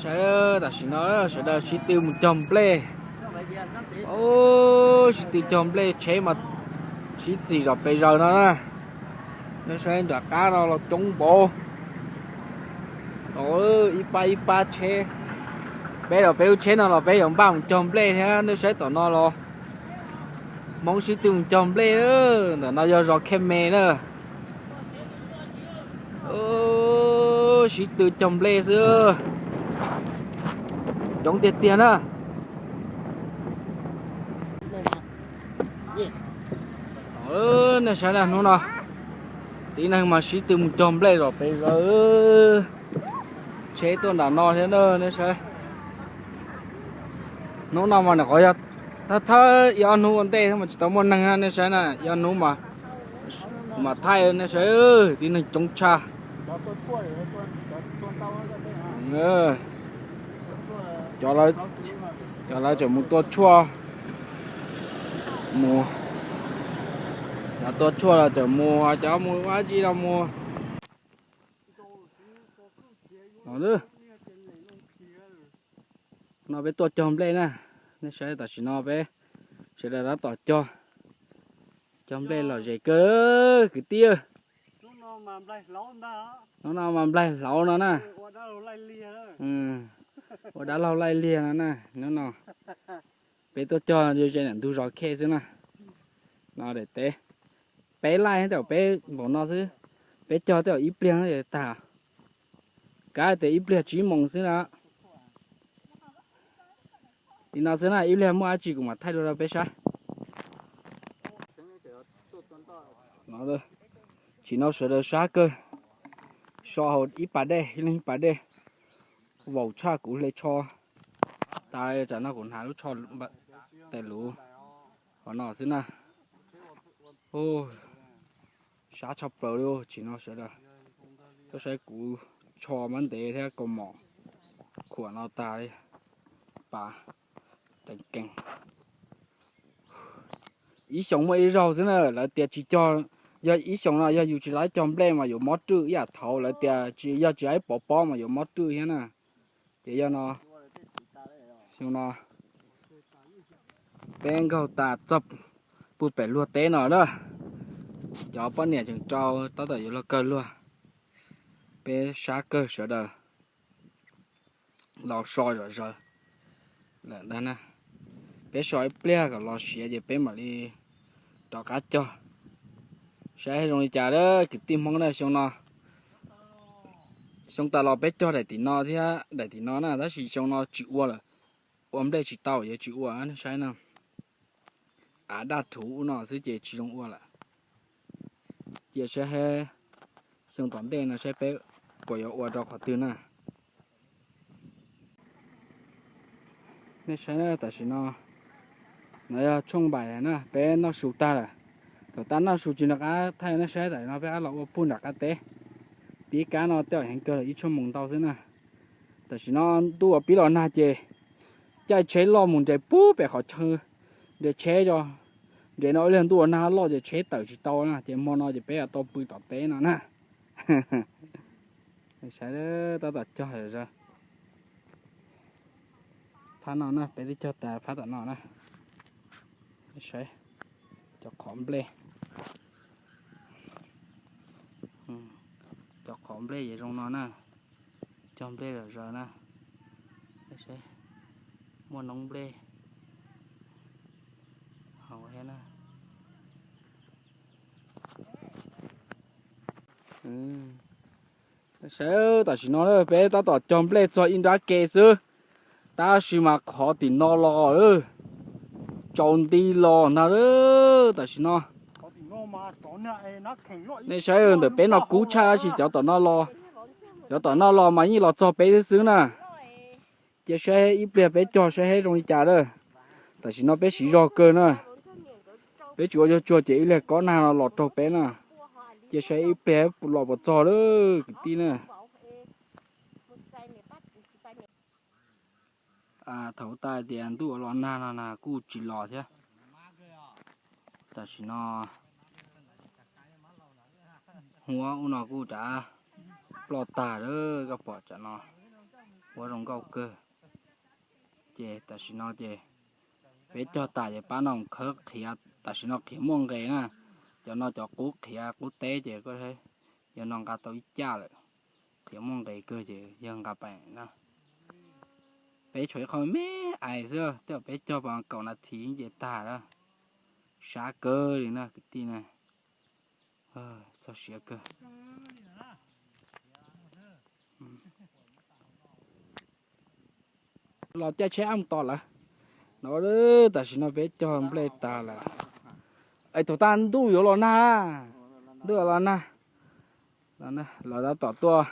Saib, tam sim no sawv daws sib tw mus cog nplej. Sib tw cog nplej, tsheb mas sib txim zom pes zaws no na. Nej saib nram qab no los coob npaum. Ib pab ib pab tsheb. Peb los peb lub tsheb no los peb yuav npaj mus cog nplej thiab. Nej saib tom no los Hmoob sib tw mus cog nplej. Ntawm no yog zos Khej Me na. Sib tw cog nplej xwb. Coob tiag tiag na. Nej saib na, hnub no tib neeg mas sib tw mus cog nplej zom pes zaws. Tsheb tuaj nram no thiab na, nej saib. Hnub no mas nyuam qhuav yog thawj thawj ib ob hnub ua ntej mas tsis tau muaj neeg na, nej saib na, ib ob hnub mas thaij, nej saib, tib neeg coob tshaj. Cov lawv tseem mus tua tshuaj, mus, cov tua tshuaj los tseem mus, cov mus ua dab tsi los mus. No peb tuaj cog nplej na, nej saib tam sim no peb sawv daws tab tom cog, cog nplej lom zem kawg kwv tij. Hnub no mas nplaig hlauv no na. Ua dab laug laij liag no na, hnub no peb tuaj cog ze ntug zos Khej xwb na. No daim teb, peb laij thiab, peb npaum no xwb, peb cog tej zaum ib pliag tag, kav tias ib pliag tsib moos xwb na. Li no xwb na, ib pliag muaj dab tsi kuv mam thaij dua rau peb saib. Tsim no sawv daws sab kawg, so hauv ib pas dej, ib leeg ib pas dej, vaum tshaj kuv hle tsho tas. Tsam no kuv hnav lub tsho tes luv qhov no xwb na. Sab tshaj plaws li. Tsim no sawv daws tuaj saib kuv tsho mab ntev thiab kaus mom khuam no tas li, pas teev kees. Ib xyoos muaj ib zaug xwb na, lawv tias tsis cog, yog ib xyoos no yog yus tsis laib cog nplej mas yuav mob rwj ib yam thaud, lawv tias tsis, yog tsis laib pov pob mas yuav mob rwj thiab na. Ces yog no, xyoo no peb nkaug tas txog puag pem luag teb no na, cov poj niam tseem rau tab tom yuav luag kawg luag, peb sab kawg sawv daws los so zom zaws lawm ntag na. Peb so ib pliag kom los siav ces peb mam li rov qab cog saib zoo li cas lawm kwv tij Hmoob na. Xyoo no, xyoo tas los peb cog daim tim no thiab daim tim no na, tab sis xyoo no tsis ua lawm, ua nplej tsis tau, yuav tsis ua saib no. Av daj thuv ub no xwb ces tsis zoo ua lawm. Cia saib xyoo tom ntej no saib peb puas yuav ua rau qhov twg na. Nej saib tam sim no, no yog tshooj npaim na, peb noj su tag lawm. Thaum tas noj su tsis nco qab thaij nej saib, tam sim no peb rov los ua puag nram qab teb. Pib kab no tej zaum heev kawg los ib tshuaj moos ntau xwb na. Tam sim no ntuj ua pib los nag ces caij tsheb loj mus nres puag pem qhov chaw nres tsheb os. Nres no ib leeg ntuj ua nag loj ces tsheb tawm tsis tau na, ces hmo no ces peb yuav tau pw tom teb no na. Saib tab tom cog zom zaws. Phab no na, peb twb cog tas phab tom no na. Saib cov qhov nplej. Cov qhov nplej yeej zoo no na. Cog nplej zom zaws na. Saib, muaj noob nplej hauv thiab na. Saib tam sim no peb tab tom cog nplej txog ib nrab ke xwb, tab sis mas qhov tim no los tsaus nti los ntag. Tam sim no nej saib ntawm peb no kub tshaj, tab sis cov tom no los, cov tom no los mas yeej los txog peb xwb xwb na. Cia saib ib pliag peb cog saib zoo li cas lawm. Tam sim no peb siv zog kawg na, peb tsis ua zog tsuag ces ib pliag kob nag no los raug peb na. Cia saib ib pliag los puas txog lawm kwv tij na. Thaum tas tias ntuj ua los nag no na kuj tsis los thiab. Tam sim no huab ub no kuj rov ploj tag lawm, koj pom tsam no. Ua zoo nkauj kawg. Ces tam sim no ces peb cog tas ces pab no khawb qhiav, tam sim no qhiav muaj nqis na. Cov no cov qub qhiav qub teb ces yog no nqa tau ib caj lawm. Qhiav muaj nqis kawg ces yog nqa pais na. Peb tshuav ib qho me ais xwb, tej zaum peb cog pas kaum nas this ces tag lawm. Sab kawg li na kwv tij na. Txog siav kawg. Los caij tsheb ab mus tos lawm. No tam sim no peb cog nplej tas lawm. Es thaum tag ntuj yuav los nag, ntuj yuav los nag. Lawv tab tom tuaj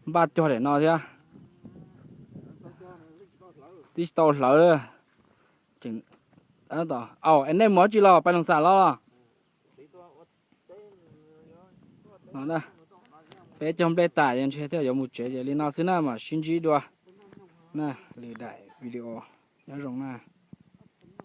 npaj cog daim no thiab. Twb tsis tau hlawv. Au, es nej mus dab tsi los, pais Loos Xam los? Peb cog nplej tas ces ntshe thiaj yuav mus tsev, ces li no xwb na, mam sib ntsib dua na lwm daim video. Nyob zoo na.